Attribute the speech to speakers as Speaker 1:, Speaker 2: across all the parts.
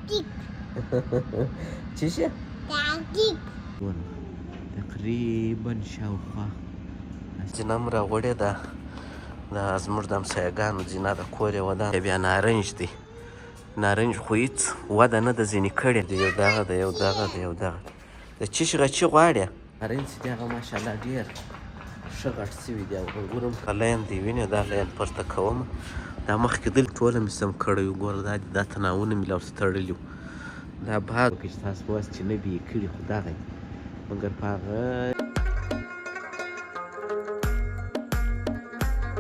Speaker 1: تعقیب.
Speaker 2: څه شي؟
Speaker 1: تعقیب.
Speaker 2: ګوره تقریبا شاوخوا زینه هم راوړې ده. دا زموږ د همسایهګانو زینه ده، کور یې ودان. بیا نارنج دی، نارنج خو هېڅ وده نه ده ځینې کړې. یو دغه دی، یو دغه دی، یو دغه د چی شي غچي غواړې؟ نارنج چې دی هغه ماشاءالله ډېر ښه غټ شوي دي او انګور هم لین دی، وینې دا لین پورته کوم. دا مخکې دلته ټوله مې سم کړی و. ګوره دا دي، دا تناوونه مې لا ورته تړلي وو. دا باد وکړي چې تاسو وایاست چې نه بې یې کړي، خو دغه دي مګر په هغه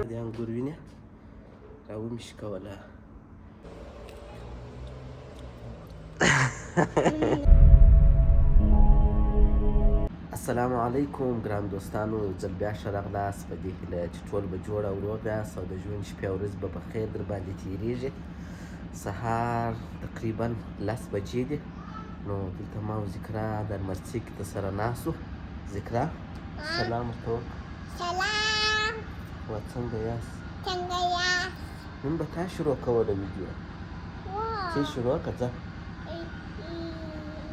Speaker 2: دې انګور وینې را ومې شکوله. السلام علیکم ګران دوستانو، یو ځل بیا ښه راغلاست. په دې هیله چې ټول به جوړ او روغ یاست او د ژوند شپې او ورځې به په خیر در باندې تېرېږي. سهار تقریبا 10 بجې دي. نو دلته ما او ذکرا د مرڅیک ته سره ناست وو. ذکرا سلام ورته وکړه.
Speaker 1: سلام.
Speaker 2: وا څنګه یاست؟
Speaker 1: څنګه یاست؟
Speaker 2: نن به تا شروع کوله ویډیو. څه شروع کړه؟ ځه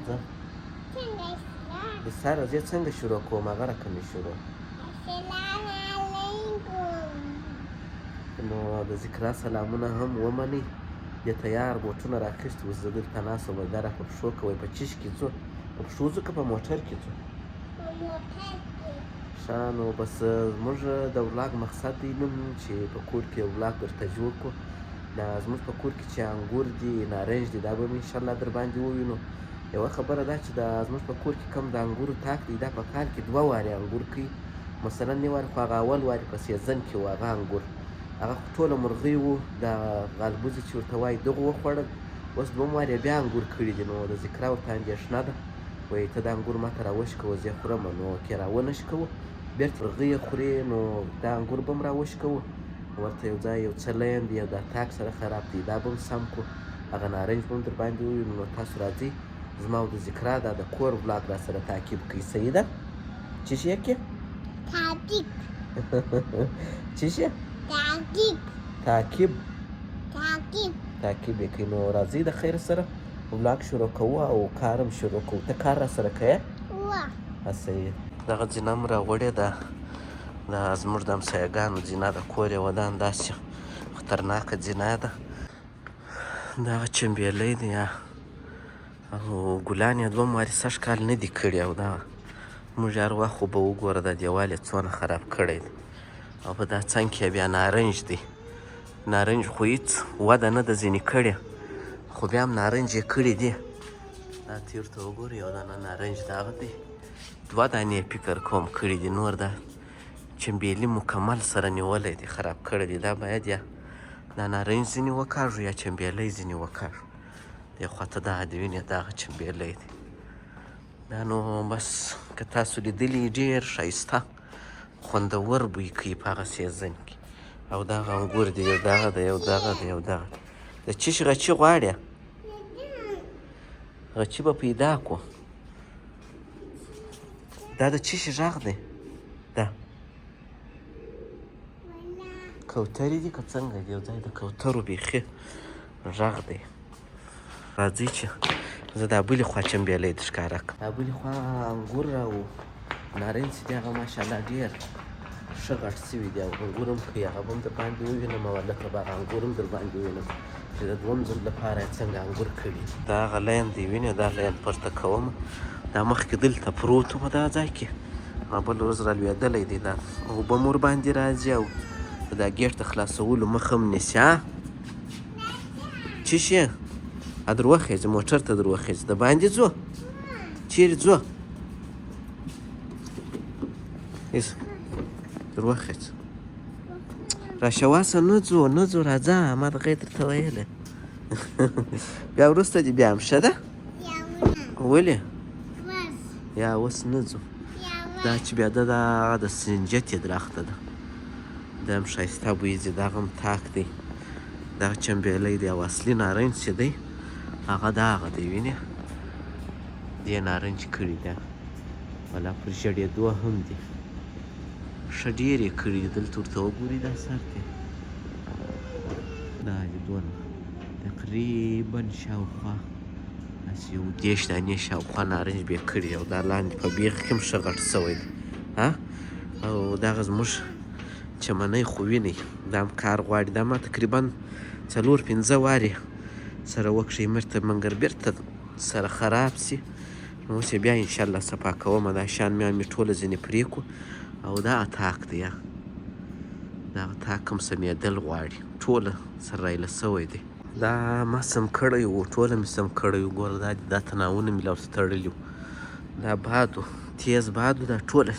Speaker 2: ځه.
Speaker 1: څنګه؟
Speaker 2: د سره زه څنګه شروع کوم؟ هغه رقم یې شروع.
Speaker 1: السلام علیکم.
Speaker 2: نو د ذکرا سلامونه هم ومنئ. دې تیار بوټونه راخیستي وو، زه دلته ناست وم. دا را په پښو کوئ. په چیش کې ځو؟ په پښو ځو که په موټر کې ځو؟
Speaker 1: په موټر کې.
Speaker 2: ښه، نو بس زموږ د ولاګ مقصد دی نن چې په کور کې یو ولاګ درته جوړ کړو. دا زموږ په کور کې چې انګور دي، نارنج دي، دا به هم انشاءالله در باندې ووینو. یوه خبره دا چې دا زموږ په کور کې کوم د انګورو تاک دی، دا په کال کې 2 وارې انګور کوي. مثلا یو وار خو هغه اول وارې په سیزن کې و، هغه انګور هغه خو ټوله مرغۍ وو، دا غالبوزي چې ورته وایي دغو وخوړل. اوس دوم وار یې بیا انګور کړي دي. نو د ذکرا ورته اندېښنه ده، وایي ته دا انګور ماته راوشکوه، زه یې خورم. نو که یې راونه شکوو بېرته مرغۍ یې خوري. نو دا انګور به هم راوشکوو. ورته یو ځای یو څه لین دی او دا تاک سره خراب دی، دا به هم سم کړو. هغه نارنج به هم در باندې ووینو. نو تاسو راځئ زما او د ذکرا دا د کور ولاګ را سره تعقیب کړئ. صحیح ده؟ څه شي یې کې؟
Speaker 1: تعقیب.
Speaker 2: څه شي؟
Speaker 1: تعقیب.
Speaker 2: تعقیب.
Speaker 1: تعقیب.
Speaker 2: تعقیب یې کړئ. نو راځئ د خیر سره ولاګ شروع کوو او کار هم شروع کوو. ته کار را سره کوې؟
Speaker 1: وه.
Speaker 2: صحیح. دغه زینه هم راوړې ده. دا زموږ د همسایهګانو زینه ده، کور یې ودان، داسې خطرناکه زینه ده. دغه چمبیلی دی او ګلان یې دوه وارې سږ کال نه دي کړي. او دا موږ هر وخت خو به وګوره دا دیوال یې څونه خراب کړی دی. او په دا څنګ کې بیا نارنج دی. نارنج خو هېڅ وده نه ده ځینې کړې، خو بیا هم نارنج یې کړي دي. دا تېر ته وګورئ، یو دانه نارنج دغه دی، 2 دانې فکر کوم کړي دي. نور دا چمبیلي مکمل سره نیولی دی، خراب کړی دی. دا باید یا دا نارنج ځینې وکاږو یا چمبیلی ځینې وکاږو. دې خوا ته دا دی، وینې دغه چمبیلی دی. دا نو بس که تاسو لیدلي ډېر ښایسته خوندور بوی کوي په هغه سیزن کې. او دغه انګور دی، یو دغه دی، یو دغه دی، یو دغه دی. د چی شي غچي غواړې؟ غچي به پیدا کړو. دا د چی شي غږ دی؟ دا کوترې دي که څنګه دي؟ یو ځای د کوترو بیخي غږ دی. راځئ چې زه دا بلې خوا چمبیلی در ښکاره کړم. دا بلې خوا انګور او نارنج چې دی هغه ماشاءالله ډېر ښه غټ شوي دي او انګور هم کوي. هغه به هم در باندې ووینم او هلته به هغه انګور هم در باندې ووینم چې د دوم ځل لپاره یې څنګه انګور کړي. دا هغه لین دی، وینې دا لین پورته کوم. دا مخکې دلته پروت و په دا ځای کې، هغه بله ورځ رالوېدلی دی. دا اوبه هم ورباندې راځي او دا ګېټ د خلاصولو مخه هم نیسي. ها څه شي؟ در وخېژه، موټر ته در وخېژه. د باندې ځو؟ چیرې ځو؟ در وخېژه، راشه واسه. نه ځو، نه ځو، راځه. ما دغه یې درته ویلی. بیا وروسته دې بیا هم ښه ده؟ ولې؟ یا اوس نه ځو. دا چې بیا ده دا د سنجتې درخته ده، دا هم ښایسته بوی ځي. دغه هم تاک دی، دغه چمبیلی دی. او اصلي نارنج چې دی هغه دغه دی، وینې دې نارنج کړي ده، ولا پر ژړېدو هم دي. ښه ډېر یې کړي دي. دلته ورته وګورئ، دا سر دی، دا دي دونه تقریبا شاوخوا داسې یو 30 دانې شاوخوا نارنج به یې کړي، او دا لاندې په بیخ کې هم ښه غټ شوی دی. ها، او دغه زموږ چمنی خو وینئ، دا هم کار غواړي. دا ما تقریبا 4-5 وارې سره وکښې مرته، منګر بیرته سره خراب سي. نو اوس یې بیا انشاءالله صفا کومه. دا شیان مې ټوله ځینې پرې کړو. او دا اطاق دی، دا اطاق هم سمېدل غواړي، ټوله سره رایله سوی دی. دا ما سم کړی و، ټوله مې سم کړی و. ګوره دا دا تناوونه مې لا ورته تړلي وو، دا باد و، تیز باد و، دا ټوله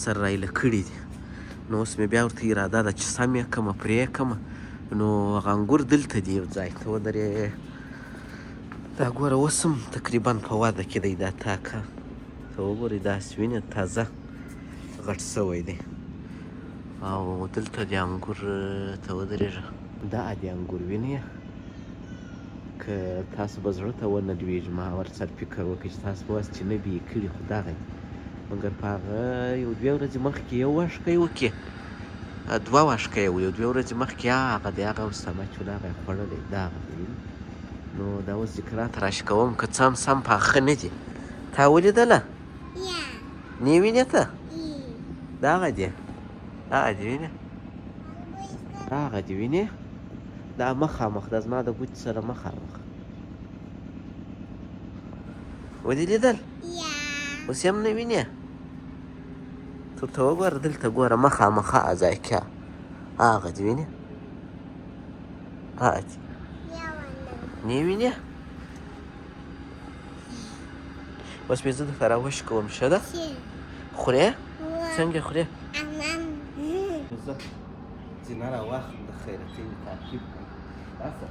Speaker 2: سره رایله کړي دي. نو اوس مې بیا ورته اراده ده چې سم یې کړمه، پرې یې کړمه. نو هغه انګور دلته دي یو ځای ته ودرې. دا ګوره اوس هم تقریبا په وده کې دی دا تاکه، ته وګورئ داسې وینې تازه غټ سوی دی. او دلته د انګور ته ودرېږه، دا د انګور وینې، که تاسو به زړه ته ونه لوېږي، ما ورسره فکر وکړ چې تاسو به وایاست چې نه به یې کړي، خو دغه دي. مګر په هغه یو دوې ورځې مخکې یو وښکی وکړي، دوه وښکی وو، یو دوې ورځې مخکې هغه دی، هغه هم سمه چې هغه یې خوړلی، دا هغه دی. نو دا اوس ذکرا ته راشکوم، که څه هم سم پاخه نه دي. تا ولیدله؟ نې وینې ته؟ دا هغه دی، هغه دی وینې، هغه دی وینې، دا مخامخ دا زما د ګوتې سره مخامخ. ودې لیدل؟ اوس یې هم نه وینې؟ ته ورته وګوره، دلته ګوره مخامخ هغه ځای کې هغه دی وینې، هغه دی نې وینې. اوس مې زه درته راوشکوم، ښه ده؟ خورې؟ څنګه خورې؟ زه زینه راواخلم د خیرتۍ مې تعقیب کړم. راسه.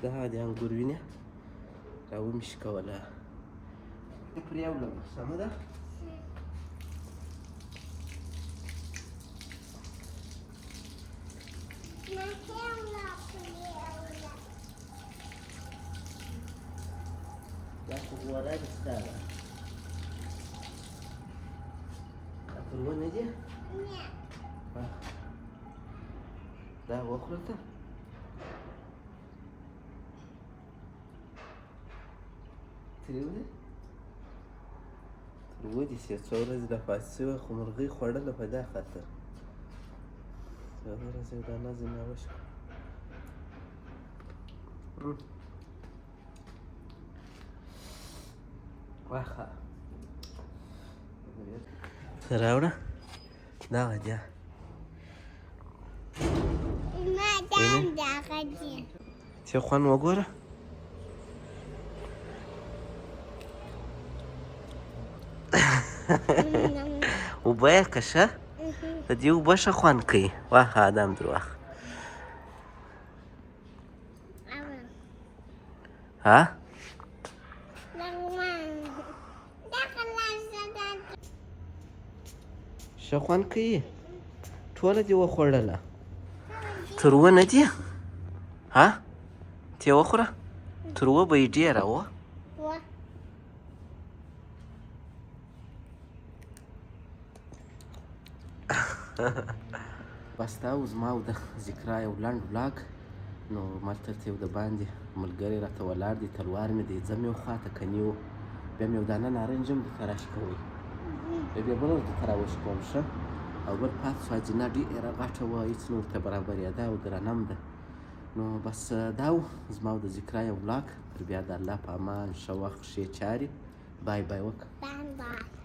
Speaker 2: دا د انګور وینې راومې شکوله، پرې وړم، سمه ده؟ دا خو غوره دي ستا ده، دا تروه نه دي؟ دا وخوره ته. تریو دی؟ تروه دي چې څو ورځې لا پاتې شوی، خو مرغۍ خوړله په دا خاطر. څو ورځې دانه ځینې وشکه. واخه راوړه دغه دی. چې خوند وګوره. اوبه یې که ښه، د دې اوبه ښه خوند کوي. واخه ادم در واخه. ها؟ ښه خوند کوي، ټوله دې وخوړله. تروه نه دي؟ ها؟ ته وخوره، تروه به یې ډېره وه. بس دا و زما او د ذکرا یو لنډ ولاګ. نو مالته یو د باندې ملګری راته ولاړ دی، تلوار مې دی، ځم یو خواته کني و. بیا مې یو دانه نارنج هم درته راشکوئ، بیا بله ورځ درته راوشکوم. ښه او بل پاتې شو. زینه ډېره غټه وه، هېڅ نه ورته برابرېده او درنه هم ده. نو بس دا و زما او د ذکرا یو ولاګ. تر بیا د الله په امان، ښه وخت، ښې چارې. بای بای وکړه.
Speaker 1: بای بای.